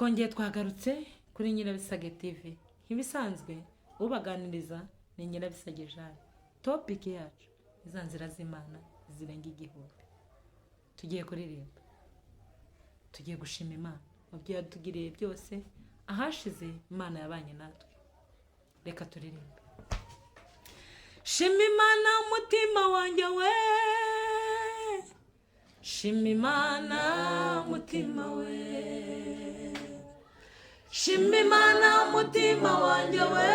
Twongeye twagarutse kuri Nyirabisage TV. Nk'ibisanzwe, ubaganiriza ni Nyirabisage Jeanne. Topic yacu ni za nzira z'Imana zirenga 1000. Tugiye kuririmba, tugiye gushima Imana mu byo yatugiriye byose. Ahashize Imana yabanye natwe. Reka turirimbe. Shima Imana, mutima wanjye we. Shima Imana, mutima we. Shima Imana, mutima wanjye we.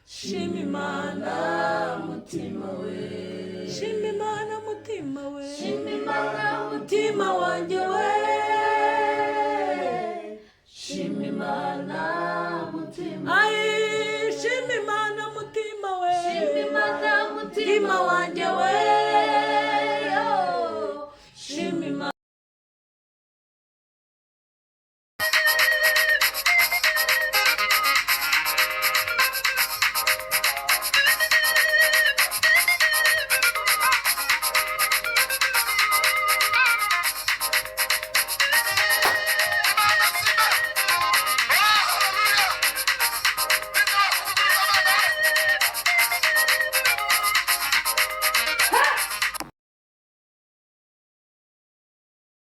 Shima Imana, mutima we. Shima Imana, mutima we. Shima Imana, mutima wanjye we. Shima Imana, mutima. Ayi, shima Imana, mutima we. Shima Imana, mutima wanjye we.